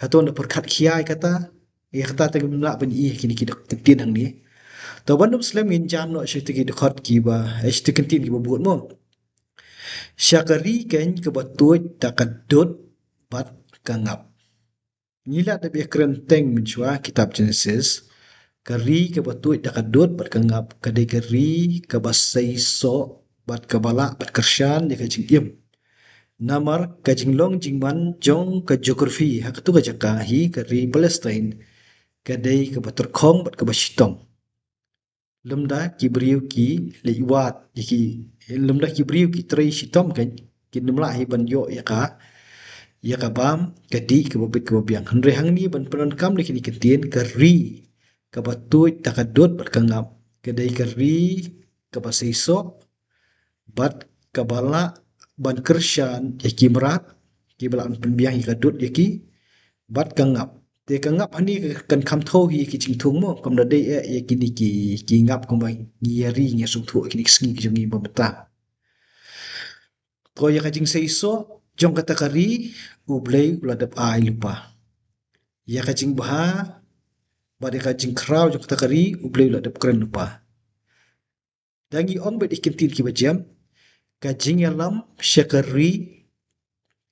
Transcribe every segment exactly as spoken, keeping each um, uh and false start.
Hato nda pyrkhat khia ïa kata, ïa kata te ngim lah ban ïohi ha kine ki dkhot ktien hangne. To ban ym slem ngin jan noh sha kito ki dkhot kiba, eh, sha kito ki ktien kiba bud mo. Sha ka ri keiñ kaba tuid da ka dud bad ka ngap. Ngi la dep ïakren teng mynshuwa kitab Genesis. Ka ri kaba tuid da ka dud bad ka ngap ka dei ka ri kaba seisoh bad kaba lah ban kyrshan ïa ka jingim. Namar ka jinglong jingman jong ka geography ha katu ka jaka hi ka ri Palestine ka dei kaba tyrkhong bad kaba shitom. Lymda ki briew ki leit wad ïa ki, lymda ki briew ki trei shitom keiñ, kin ym lah hi ban ïoh ïa ka, ïa ka bam ka dih kaba bit kaba biang. Hynrei hangne ban pyndonkam da kine ki ktien, ka ri kaba tuid da ka dud bad ka ngap ka dei ka ri kaba seisoh bad kaba lah ban kyrshan ïa ki mrad kiba lah ban pynbiang ïa ka dud ïa ki bad ka ngap. Te ka ngap hangne kan kham thew hi ïa ki jingthung mo, kam da dei eh ïa kine ki, ki ngap kumba ngi ïa ri ngi ïa sngewthuh ïa kine ki sngi ki jong ngi ba mynta. To ïa ka jingseisoh jong kata ka ri U Blei u la dep ai lypa. Ïa ka jingbha bad ïa ka jingkhraw jong kata ka ri U Blei u la dep kren lypa. Da ngi ong beit ïa ki ktien kiba jem, ka jingïalam sha ka ri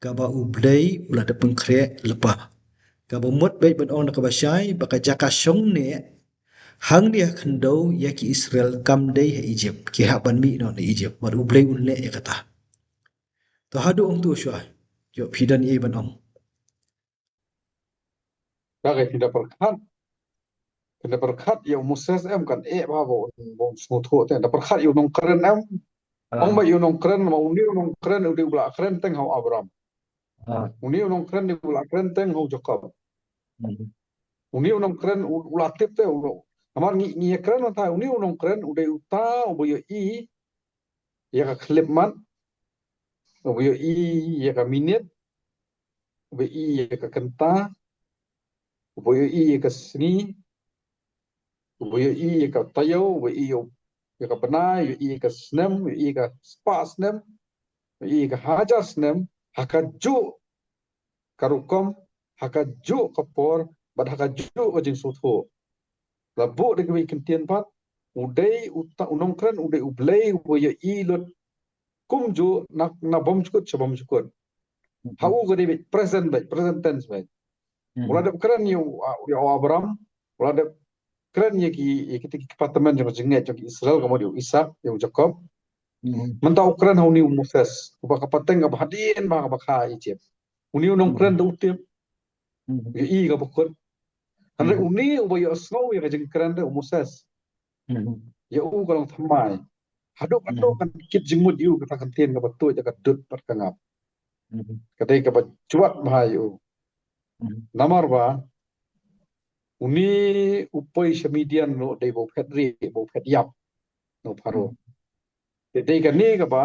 kaba U Blei u la dep pynkhreh lypa. Kaba mut beit ban ong da kaba shai ba ka jaka shong neh hangne ha khyndew ïa ki Israel kam dei ha Egypt, ki hap ban mih noh na Egypt bad U Blei un leh ïa kata. To haduh hangto shuwa, ïoh phi don ei ban ong. Ka ka phi da pyrkhat. Phi da pyrkhat ïa u Moses em kan eh ba ba un, ba un sngewthuh te. Da pyrkhat ïa u nongkren em. Ah. Ong ba ïa u nongkren, ma une u nongkren u dei u la kren teng ha u Abraham. Ah. Une u nongkren dei u la kren teng ha u Jakob. Hmm. Une u nongkren u, u la tip te u. Namar ngi, ngi ïa kren mynta une u nongkren u dei uta uba ïohi ïa ka khyllipmat, uba ïohi ïa ka minit, uba ïohi ïa ka kynta, uba ïohi ïa ka sngi, uba ïohi ïa ka taïew, uba ïohi ïa ka bnai, ïohi ïa ka snem, ïohi ïa ka spah snem, ïohi ïa ka hajar snem, ha kajuh ka rukom, ha kajuh ka por, bad ha kajuh ka jingsngewthuh. La buh da kiwei ki ktien pat, u dei uta, u nongkren u dei U Blei uba ïohi lut kumjuh na, na bymjukut sha bymjukut. Mhm. Ha u ka dei beit present beit, present tense beit. Mhm. U la dep kren ïa u, ïa u Abraham, u la dep kren ïa ki, ïa kita ki kpa tymmen jong ka jingngeit jong ki Israel, ka mut ïa u Isaak, ïa u Jakob. Mhm. Mynta u kren ha une u Moses, uba ka pateng kaba hadien ba ha kaba kha Egypt. Une u nongkren, mhm, da u tip. Mhm. Ïohi kaba kut. Hynrei, mhm, une uba ïohsngew ïa ka jingkren te u Moses. Mhm. Ïa u ka long thymmai. Haduh katno, mhm, kan kit jingmut ïa u kata ka ktien kaba tuid da ka dud bad ka ngap. Mhm. Ka dei kaba jwat bha ïa u. Mhm. Namar ba une u poi sha Midian ruh dei ba u phet rieh, ba u phet ïap na u Pharaoh. Mhm. Te dei kane kaba,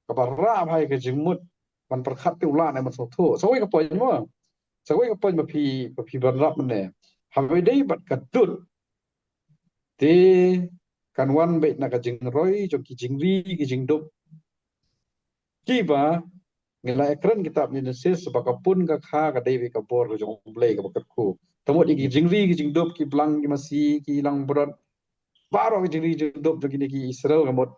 kaba rah bha ïa ka jingmut ban pyrkhat te u lah ne ban sngewthuh. Sa kawei ka point mo. Sa kawei ka point ba phi, ba phi bynrap mynne. Haba dei bad ka dud. Te kan wan beit na ka jingroi jong ki jingri ki jingdup kiba ngi la ïakren kitab Genesis ba ka pun ka kha ka dei beit ka bor ka jong U Blei kaba kyrkhu. Te mut ïa ki jingri ki jingdup, ki blang ki masi, ki langbrot, baroh ki jingri jingdup jong kine ki Israel ka mut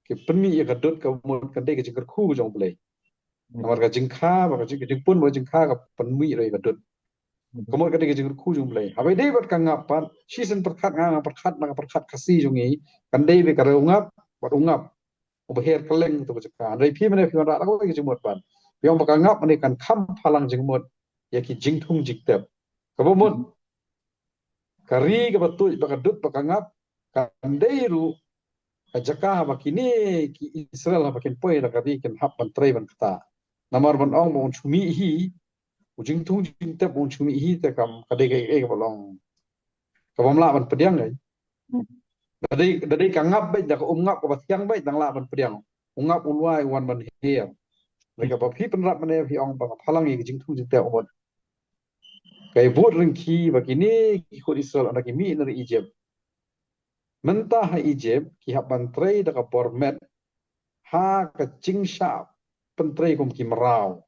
ki pynmih ïa ka dud ka mut ka dei ka jingkyrkhu ka jong U Blei. Hmm. Namar ka jingkha, ba ka jing, ka jingpun, ba ka jingkha ka pynmih ruh ïa ka dud. Hmm. Ka mut ka dei ka jingkyrkhu jong U Blei. Haba dei bad ka ngap pat, shisien pyrkhat nga, nga pyrkhat na ka pyrkhat Khasi jong ngi, kan dei beit ka riewngap bad u ngap uba her kylleng kato ka jaka. Hynrei phi mynne phi wanrah da kawei ka jingmut pat. Phi ong ba ka ngap mynne kan kham phalang jingmut ïa ki jingthung jingtep. Kaba mut, hmm, ka ri kaba tuid bad ka dud bad ka ngap, kan dei ruh ka jaka haba kine ki Israel haba kin poi da ka ri kin hap ban trei ban ktah. Namar ban ong ba un shu mih hi, u jingthung jingtep un shu mih hi te kam ka dei kaei kaei kaba long, kabym lah ban pdiang kaei. Hmm. Da dei, da dei ka ngap beit, da ka um ngap kaba thiang beit dang lah ban pdiang. U ngap u lwai u wan ban her. Hynrei kaba phi pynrap mynne phi ong ba ka phalang ïa ki jingthung jingtep ka mut. Ka ïa bud ryngki ba kine ki khun Israel ynda ki mih na ri Egypt. Mynta ha Egypt ki hap ban trei da ka bor met ha ka jingshah pyntrei kum ki mraw.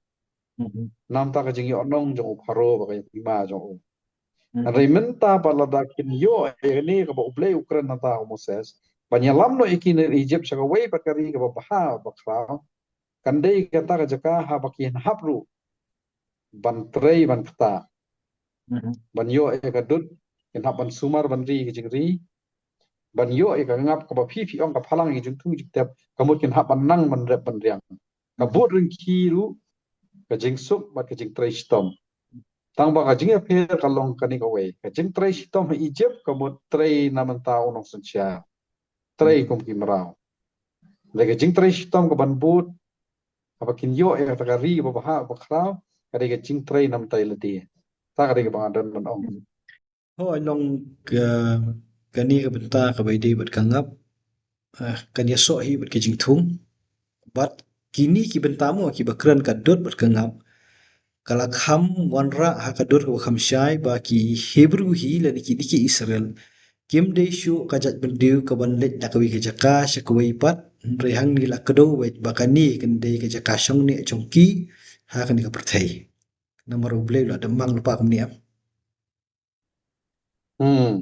Mhm. Namar ka jingïohnong jong u Pharaoh bad ka ïing kmie jong u. Mhm. Hynrei mynta pat lada kin ïoh ïa kane kaba U Blei u kren na ka bynta u Moses ban ïalam noh ïa ki na Egypt sha kawei pat ka ri kaba bha bakhraw, kan dei kata ka jaka haba kin hap ruh ban trei ban ktah. Mhm. Ban ïoh ïa ka dud, kin hap ban sumar ban ri ka jingri. Ban ïoh ïa ka ngap kaba phi phi ong ka phalang ïa jingthung jingtep, ka mut kin hap ban nang ban rep ban riang. Ka bud ryngki ruh, ka jingsuk bad ka jingtrei shitom. Tang ba ka jingïapher ka long kane kawei. Ka jingtrei shitom ha Egypt ka mut trei na ka bynta u nongsynshar. Trei kum ki mraw. Hynrei ka jingtrei shitom kaban bud, haba kin ïoh ïa kata ka ri kaba bha bakhraw, ka dei ka jingtrei na ka bynta ïa lade. Ta ka dei kaba nga don ban ong. Hooid, long ka, kane ka bynta kaba ïadei bad ka ngap, eh, kan ïasoh hi bad ka jingthung. Bad kine ki bynta mo kiba kren ka dud bad ka ngap, ka la kham wanrah ha ka dur kaba kham shai ba ki Hebru hi lane kine ki Israel kim dei shuh ka jaitbynriew kaban leit na kawei ka jaka sha kawei pat, hynrei hangne la kdew beit ba kane kan dei ka jaka shong neh jong ki ha kane ka pyrthei. Namar U Blei u la dep mang lypa kumne. Hmm.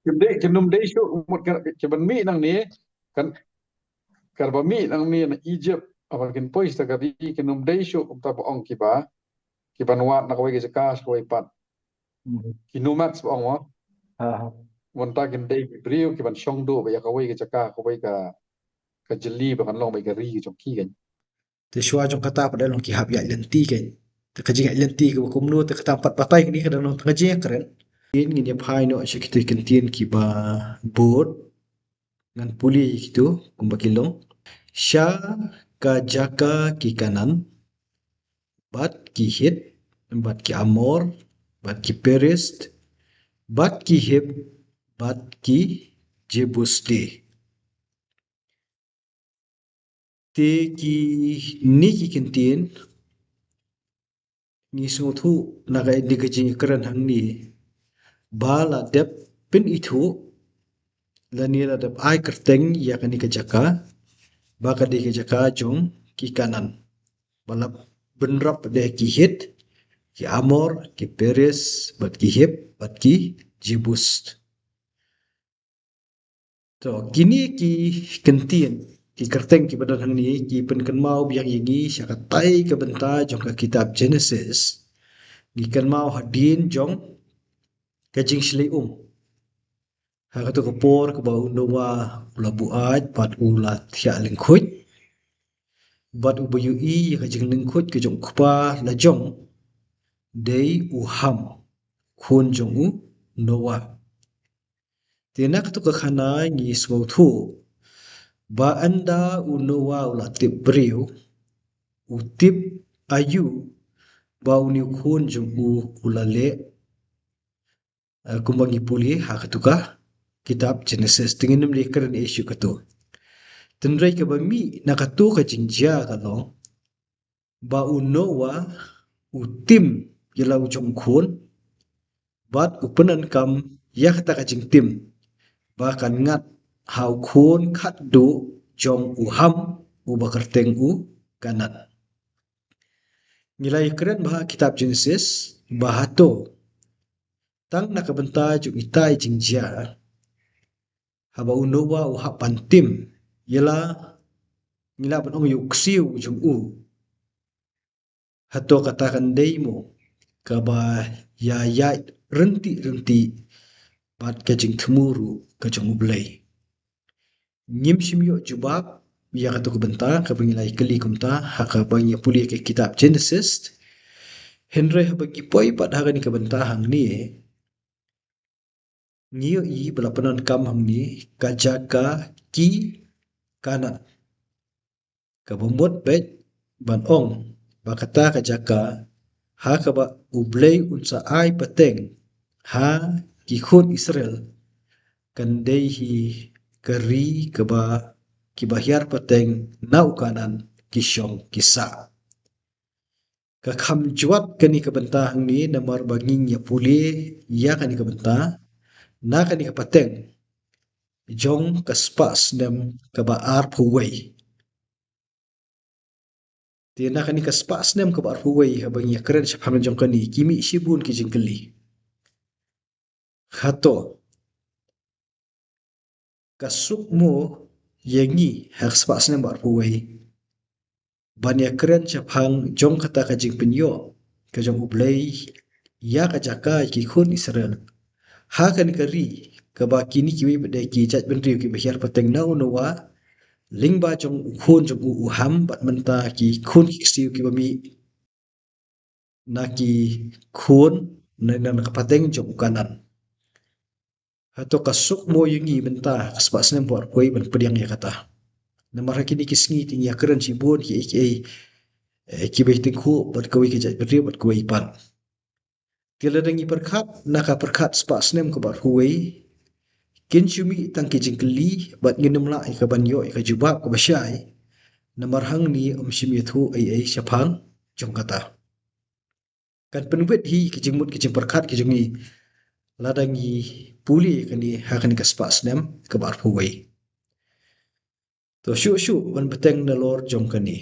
Kin dei, kin nym dei shuh, mut ka, kaban mih nangne, kan, kaban mih nangne na Egypt, haba kin poi sha ka ri, kin nym dei shuh kumta ba ong kiba, kiban wad na kawei ka jaka sha kawei pat. Hmm. Ki nomads ba ong mo. Ha, ha. Mynta kin dei ki briew kiban shong duh beit ïa kawei ka jaka, kawei ka, ka jylli ba kan long beit ka ri ka jong ki kan. Te shuwa jong kata pat da long ki hap ïaid lynti kein. Te ka jingïaid lynti kaba kumno, te kata pat batai kane ka da long tang ka jingïakren. Ngin, ngin ïa phai noh sha kito ki kyntien kiba bud. Ngan pule ïa kito kumba ki long. Sha ka jaka ki Kanaan, bad ki Hit, bad ki Amor, bad ki Periz, bad ki Hiv, bad ki Jebus te. Te kine ki kyntien, ngi sngewthuh na ka, ïa ka jingkren hangne, ba la dep pynithuh, lane la dep ai kyrteng ïa kane ka jaka, ba ka dei ka jaka jong ki Kanaan. Ba la bynrap da ki Hit, ki Amor, ki Periz, bad ki Hiv, bad ki Jebus. To, kine ki kyntien, ki kyrteng kiba don hangne, ki pynkynmaw biang ïa ngi sha katai ka bynta jong ka kitab Genesis. Ngi kynmaw hadien jong ka jingshlei um. Ha kato ka por kaba u Noah u la buaid bad u la thiah lyngkhuid. Bad uba ïohi ïa ka jinglyngkhuid ka jong u kpa la jong dei u Ham, khun jong u Noah. Te na kato ka khana ngi sngewthuh ba ynda u Noah u la tip briew, u tip aïu ba une u khun jong u u la leh, eh, kumba ngi pule ha kato ka kitab Genesis. Te ngin ym leh kren ei shuh kato. Hynrei kaba mih na kato ka jingjia ka long ba u Noah u tim ïa la u jong u khun, bad u pyndonkam ïa kata ka jingtim ba kan ngat ha u khun khatduh jong u Ham, uba kyrteng u Kanaan. Ngi la ïakren bha ha kitab Genesis ba hato tang na ka bynta jong itai jingjia, haba u Noah u hap ban tim ïa la, ngi lah ban ong ïa u ksiew jong u, hato kata kan dei mo kaba ïa ïaid ryntih ryntih bad ka jingthmu ruh ka jong U Blei? Ngim shym ïoh jubab ïa kato ka bynta kaba ngi la ïakylli kumta ha kaba ngi ïa pule ka kitab Genesis. Hynrei haba ngi poi pat ha kane ka bynta hangne, ngi ïohi ba la pyndonkam hangne ka jaka ki Kanaan. Kaba mut beit ban ong ba kata ka jaka ha kaba U Blei un sa ai pateng ha ki khun Israel, kan dei hi ka ri kaba kiba hiar pateng na u Kanaan ki shong ki sah. Ka kham jwat kane ka bynta hangne namar ba ngin ïa pule ïa kane ka bynta na kane ka pateng jong ka spah snem kaba arphew wei. Te na kane ka spah snem kaba arphew wei, haba ngi ïakren shaphang jong kane, ki mih shibun ki jingkylli. Hato ka suk mo ïa ngi ha ka spah snem ba arphew wei ban ïakren shaphang jong kata ka jingpynïoh ka jong U Blei ïa ka jaka ïa ki khun Israel ha kane ka ri kaba kine kiwei pat de ki jaitbynriew kiba hiar pateng na u Noah, lyngba jong u khun jong u, u Ham, bad mynta ki khun ki ksiew kiba mih na ki khun, na, na, na ka pateng jong u Kanaan. Hato ka suk mo ïa ngi mynta ka spah snem ba arphew wei ban pdiang ïa kata? Namar ha kine ki sngi te ngi ïakren shibun kiei kiei, eh, kiba ïatyngkhuh bad kawei ka jaitbynriew bad kawei pat. Te lada ngi pyrkhat na ka pyrkhat spah snem kaba arphew wei, kin shu mih tang ki jingkylli bad ngin ym lah ïa ka ban ïoh ïa ka jubab kaba shai. Namar hangne ym shym ïathuh ei ei shaphang jong kata. Kan pynwit hi ki jingmut ki jingpyrkhat ki jong ngi lada ngi pule kane ha kane ka spah snem kaba arphew wei. To shuh shuh ban bteng nalor jong kane.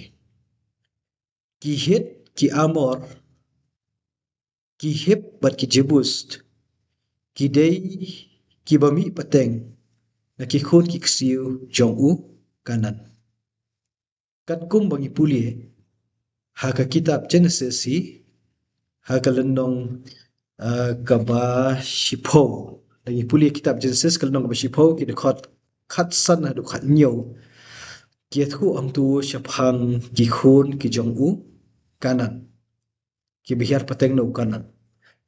Ki Hit, ki Amor, ki Hib bad ki Jebus, ki dei kiba mih pateng na ki khun ki ksiew jong u Kanaan. Katkum ba ngi pule ha ka kitab Genesis hi, ha ka lynnong, ah, kaba shiphew. Lada ngi pule kitab Genesis ka lynnong kaba shiphew, ki dkhot khatsan haduh khathynñiew, ki ïathuh hangto shaphang ki khun ki jong u Kanaan kiba hiar pateng na u Kanaan.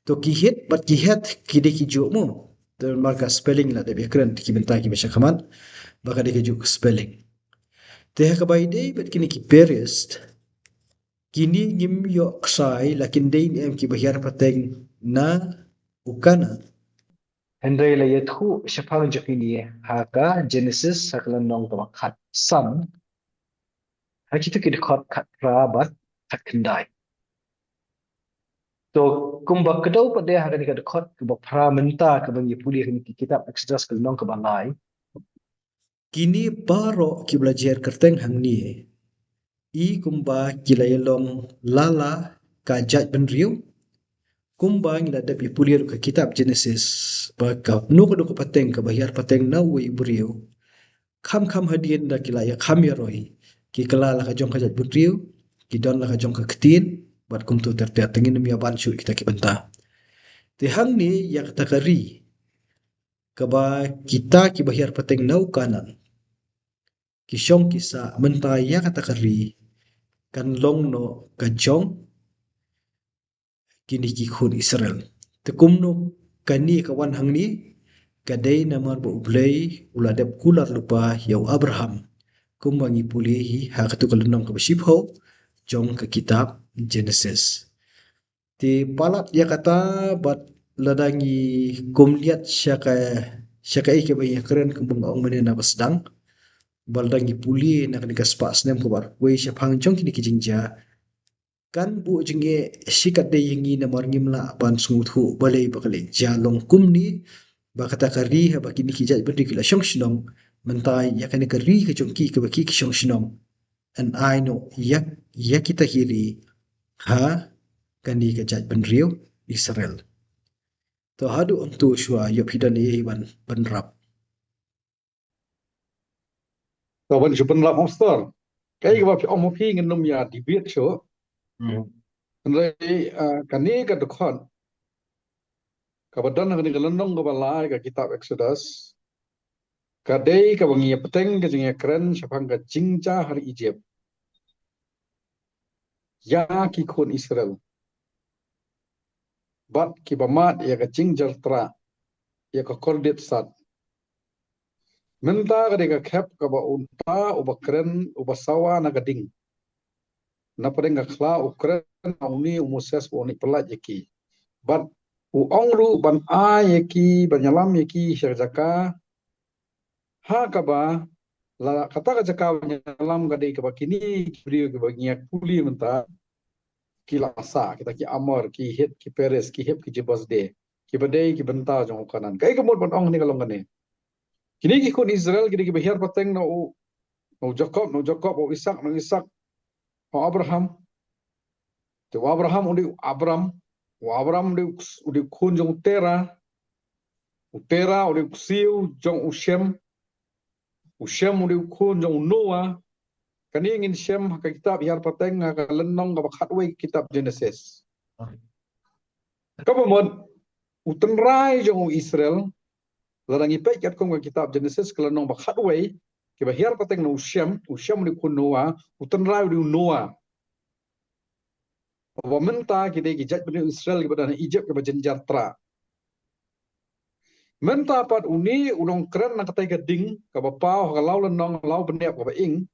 To ki Hit bad ki Heth ki dei kijuh mo? Te namar ka spelling la dep ïakren ki bynta kiba sha khmat ba ka dei kajuh ka spelling. Te ha kaba ïadei bad kine ki Periz, kine ngim ïoh ksai la kin dei ne em kiba hiar pateng na u Kanaan. Hynrei la ïathuh shaphang jong kine ha ka Genesis ha ka lynnong kaba khatsan, ha kito ki dkhot khatphra bad khatkhyndai. To kumba kdew pat de ha kane ka dkhot kaba phra mynta kaba ngi pule ha kane ka kitab Exodus ka lynnong kaba lai. Kine baroh kiba la jer kyrteng hangne, i kumba ki la ïalong lala ka jaitbynriew, kumba ngi la dep ïa pule ruh ka kitab Genesis, ba kano kano ka pateng kaba hiar pateng na uwei u briew, kham kham hadien da ki la ïa kham ïa roi, ki kylla la ka jong ka jaitbynriew, ki don la ka jong ka ktien, bad kumto ter ter. Te ngin ym ïa ban shuh kita ki bynta. Te hangne ïa kata ka ri kaba kita kiba hiar pateng na u Kanaan ki shong ki sah, mynta ïa kata ka ri kan long noh ka jong kine ki khun Israel. Te kumno kane ka wan hangne? Ka dei namar ba U Blei u la dep kular lypa ïa u Abraham, kumba ngi pule hi ha kato ka lynnong kaba shiphew jong ka kitab Genesis. Te palat ïa kata, bad lada ngi kumniat sha ka, sha kaei kaba ngi ïakren kumba nga ong mynne na ba sdang, ba lada ngi pule na kane ka spah snem kaba arphew wei shaphang jong kine ki jingjia, kan buh jingeh shikatdei ïa ngi namar ngim lah ban sngewthuh balei ba ka leit jia long kumne, ba kata ka ri haba kine ki jaitbynriew ki la shong shnong, mynta ïa kane ka ri ka jong ki kaba ki ki shong shnong yn ai noh ïa, ïa kita ki ri ha kane ka jaitbynriew Israel. To haduh hangto shuwa, ïoh phi don ei ei ban pynrap? To ban shu pynrap, Master. Kaei kaba phi ong ma phi, ngin ym ïa debate shuh. Hmm. Hynrei, ah, kane ka dkhot kaba don ha kane ka lynnong kaba lai ka kitab Exodus, ka dei kaba ngi ïa bteng ka jingïakren shaphang ka jingjia ha ri Egypt ïa ki khun Israel, bad kiba mad ïa ka jingjia trah, ïa ka kordit sat. Mynta ka dei ka khep kaba uta uba kren uba sawa na ka ding, na pdeng ka khla u kren ha une u Moses ba un pyllait ïa ki, bad u ong ruh ban ai ïa ki, ban ïalam ïa ki sha ka jaka ha kaba la, kata ka jaka ban ïalam ka dei kaba kine ki briew kiba ngi ïa pule mynta ki la sah, kita ki Amor, ki Hit, ki Periz, ki Hib, ki Jebus de, kiba dei ki bynta jong u Kanaan. Kaei ka mut ban ong hangne ka long kane? Kine ki khun Israel ki dei kiba hiar pateng na u, na u Jakob, na u Jakob, na u Isak, na u Isak, u Abraham. Te u Abraham u dei u Abram. U Abram u dei u, u dei u khun jong u Tera. U Tera u dei u ksiew jong u Shem. U Shem u dei u khun jong u Noah. Kane ngin shem ha ka kitab Hiar Pateng ha ka lynnong kaba khatwei kitab Genesis. Kaba mut u tynrai jong u Israel, lada ngi peit katkum ka kitab Genesis ka lynnong ba khatwei, kiba hiar pateng na u Shem, u Shem u dei u khun Noah, u tynrai u dei u Noah. Ba mynta ki dei ki jaitbynriew Israel kiba don ha Egypt kiba jynjar trah. Mynta pat une u long kren na katai ka ding kaba paw ha ka law lynnong law bniap kaba ing.